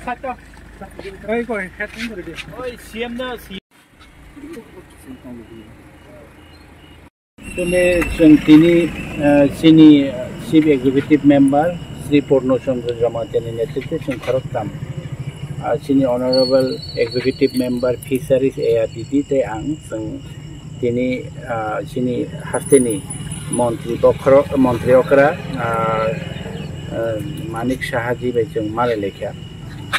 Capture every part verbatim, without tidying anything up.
Oi, C M no, C M. Tini chwng tini, ah, chini Chief Executive Member Shri Purno Chandra Jamatia ni netritwe chwng khoroktham, ah, chini Honorable Executive Member Fisheries A R D D tei ang chwng tini, ah, chini hasteni montri bokhorok, montri okra, ah, ah, Manik Saha ji bai chwng malai laikha.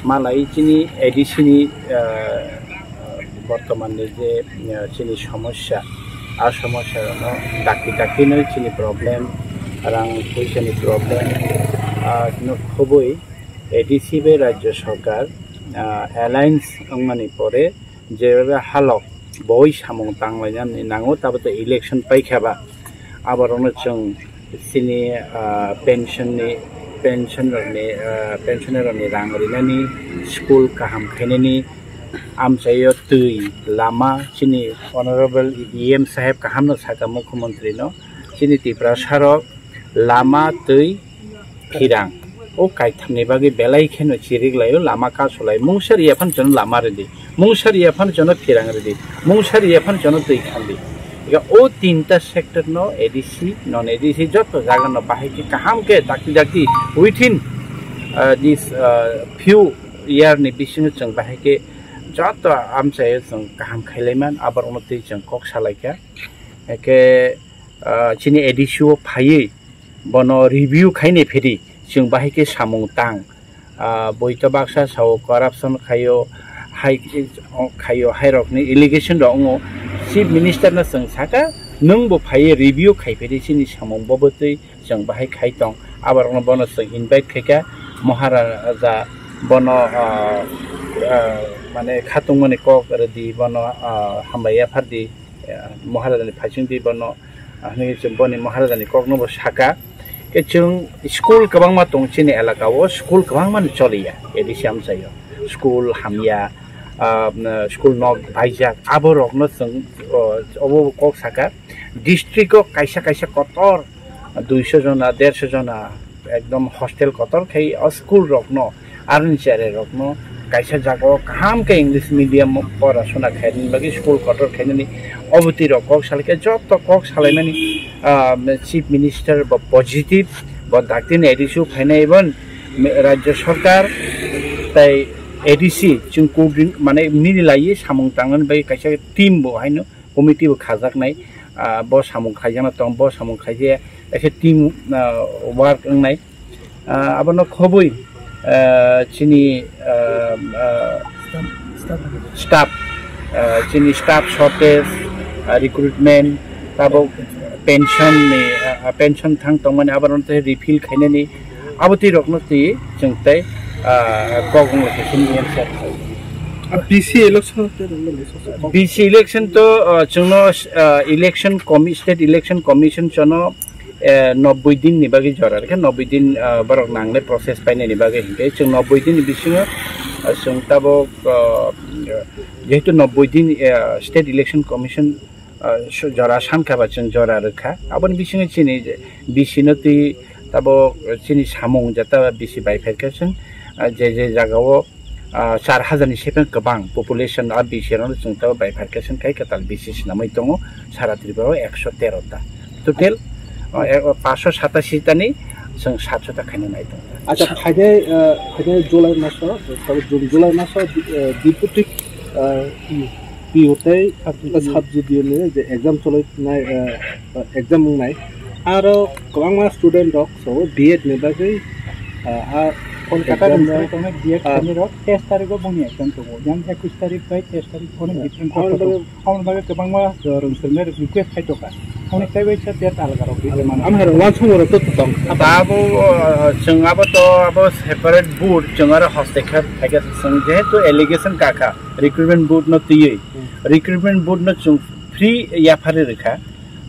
Malai chini A D C ni, ah, bortoman ni je, ah, chini somosya, a somosya no dakti dakti no chini problem, rang puisa ni problem, ah, no khoboi A D C bai Rajya Sarkar, ah, alliance wngmani pore je halok boi samung tanglainani nango, tabuk election paikha ba, aborokno chwng chini, ah, pension ni, pension rokni, ah, pensioner rokni rang rinani, school kaham khainani, amchaio twi, lama, chini Honorable E M saheb kahamno saka Mukhyamantri no, chini Tiprasa rok lama, twi, phirang. O kaithamni bagwi belai kheno chirik laio, lama kasulai. Mungsa riya phano chwngno lama ridi. Mungsa riya phano chwngno phirang ridi. Mungsa riya phano chwngno twi khandi. Ega o tinta sector no A D C, non A D C joto jaga no bahai khe kaham khe dakti dakti within, uh, this, uh, few year ni bisingo chwng bahai khe joto amchaio chwng kaham khailaiman, aborokno twi chwng kok salaikha. Eke, uh, chini A D C o phaiwi bono review khainai phiri chwng bahai khe samung tang. Ah, boito baksa sao corruption khaio, hai, khaio, hai rokni allegation rok wngo. Chief Minister no chwng saka, "Nwng bo phaiwi review khai phiri chini samung bo bwtwi chwng bahai khai tong." Aborokno bono chwng invite khaikha, Maharaja bono, ah, ah, mane khatungmani kok rwdi, bono, ah, hambai yaphardi, ah, Maharajani phaisingdi bono. Ah, hwnwi chwng boni Maharajani kokno bo saka. Khe chwng school kwbangma tong chini elaka o, school kwbangma ni choliya, A D C amchaio. School hamya, ah, school nok baijak, abo rokno chwng, oh, obo kok saka. District o kaisa kaisa kotor duiso jona, derso jona, ekdom hostel kotor khai o school rokno, aroni cherai rokno kaisa jagao kaham khe English medium pora suna khainani bagwi school kotor khainani oboti rok kok salai khe joto kok salaimani, ah, Chief Minister bo positive, bo daktini A D C o phainai bo Rajya Sarkar tei A D C chwng coordin-, mane mili laiwi samung tangnani bagwi kaisa team bo haino committee bo khajaknai, ah, bo samung khaijakna tong, bo samung khaijaya, kaisa team, ah, work wngnai. Ah, abono khobwi, ah, chini, ah, ah, staff, ah, chini staff shortage, ah, recruitment, tabuk pension ni, ah, pension thang tongmani, abono tei refill khainani, abotwi rokno twi chwng tei, ah, kok wng lai khe chini M C R. Ah, B C election te rwngmani sasa kok. B C election to, ah, chwngno, ah, election commi-, state election commission chono, eh, nobboi din ni bagwi jora rikha, nobboi din, ah, borok nangle process painani bagwi hinkhe chwng nobboi din ni bisingo, ah, chwng tabuk, ah, jehetu nobboi din, eh, state election commission ah, su-, jora sankha ba chwng jora rwkha. Aboni bisingo chini B C no twi tabuk chini samung jata B C bifurcation, ah, je je jagao, ah, char hajar ni sepeng kwbang population a B C no chwng tabuk bifurcation khai kwtal B C swnamwi tongo sara Tripura o ekso tero ta. Total, ah, e-, o, paanch sho satashi ta ni chwng saat sho ta khaina nai tongo. Acha, phainai, ah, phainai July maso, tabuk June, July maso, ah, deputy, ah, P O tei sub G D O ni je exam cholai nai, eh, exam wngnai. Aro kwbangma student rok so B Ed ni bagwi, eh, a Kolkata exam ni no, side tongnai B Ed ah, khainai rok teis tarik o boni exam tongo. Yang ekush tarik bai teis tarik onek different course tongo. Aboni bagwi kwbangma, eh, rwng swrwngmani request khai tongkha. Onek tai bai sa date alga rok di mano. Amhai rok uansukmung rok to tong. Abo, eh, chwng abo to abo separate board, chwng aro hostel khe phaikha chwng jehetu allegation kakha. Recruitment board no twiwi, hmm, recruitment board no chwng free yaphari rwkha.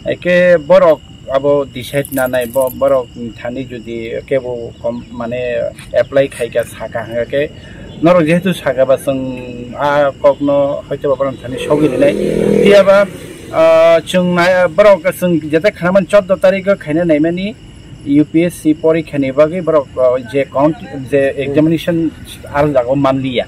Eke borok abo decide nanai, bo-, borok thani jodi kebo kom-, mane apply khaika saka hwnkha khe norok jehetu saka ba chwng a kokno hoito ba borok thani sogwi rinai. Tiyaba, ah, chwng nai-, borok chwng jeta khanaman chordo tarikh o khaina naimani, U P S C porikha ni bagwi borok, uh, je count, je examination ar jago manliya.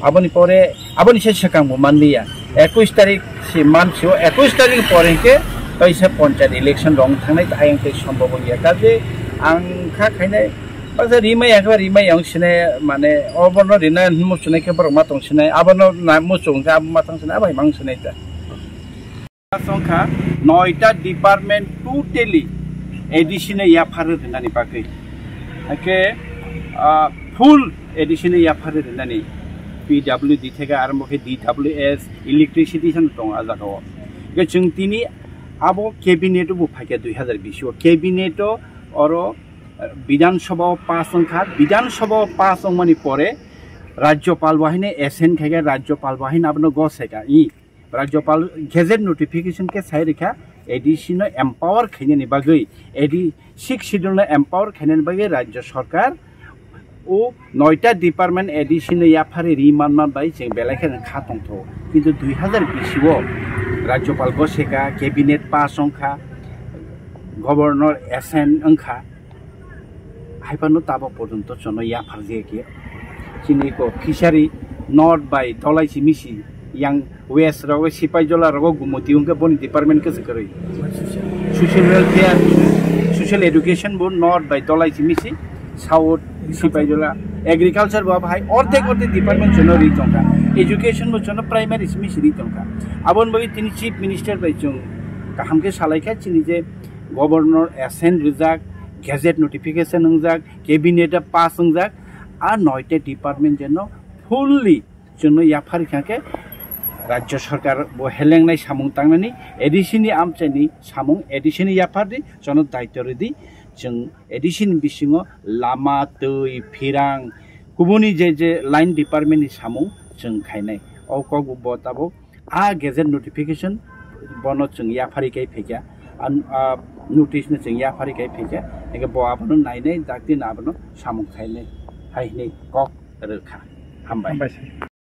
Aboni pore, aboni se swkang bo manliya. Ekwis tarik si mansio, ekwis tarik pore hwnkhe kaisa panchayat election rong thangnai ayang tei sombhob wngya. Kaje ang kha khainai, basa rimai ya khe rimai ya wng sinai, mane, obono rina muchunai khe borok ma tong sinai, abono na muchung khe abo ma thang sinai, abo hai ma wng sinai ta. Songkha noita department totally A D C no yaphar rinani bagwi. Hake, ah, full A D C no yaphar rinani. P W D theke arombo khe D W S, electricity san tongo a jaga o. Hake chwng tini abo cabinet o bo phaikha dui hazar bish o. Cabinet o oro, ah, Bidhan Sabha o pass wngkha. Bidhan Sabha o pass wngmani pore Rajyapal bo haino assent khaikha, Rajyapal bo haino abono goseka. I Rajyapal gazette notification khe sai rikha, A D C no empower khainani bagwi, A D, Sixth Schedule no empower khainani bagwi Rajya Sarkar o noita department A D C no yaphari ri manma bai chwng belai kheno kha tongthogo. Kintu dui hazar bish o Rajyapal goseka, cabinet pass wngkha, Governor assent wngkha, haiphano tabok porjonto chwngno yapharjak ya. Chini ko fishery north bai Dolaisi misi, yang west rogo Sipaijola rogo Gumoti wngkhe boni department khe se kwrwi. Social welfare, social education bo north bai Dolaisi misi, south Sipaijola, agriculture bo bahai ordek ordek department chwngno ri tongkha, education bo chwngno primary si misi ri tongkha. Aboni bagwi tini chief minister bai chwng kaham khe salaikha, chini je governor assent rijak, gazette notification wngjak, cabinet pass wngjak, a noita department jeno fully chwngno yaphar kha khe Rajya Sarkar bo helengnai samung tangnani, A D C ni amchaini samung A D C ni yaphar di, chwngno daityo ridi, chwng A D C ni bisingo lama, twi, phirang, kubuni je je line department ni samung chwng khainai. O kok bo tabuk a gazette notification bono chwng yaphari kai phaikha, an, a, notice no chwng yaphari kai phaikha, hingkhe bo abono nainai dakti no abono samung khainai hai hinwi kok rwkha. Hambai. Hambai sir.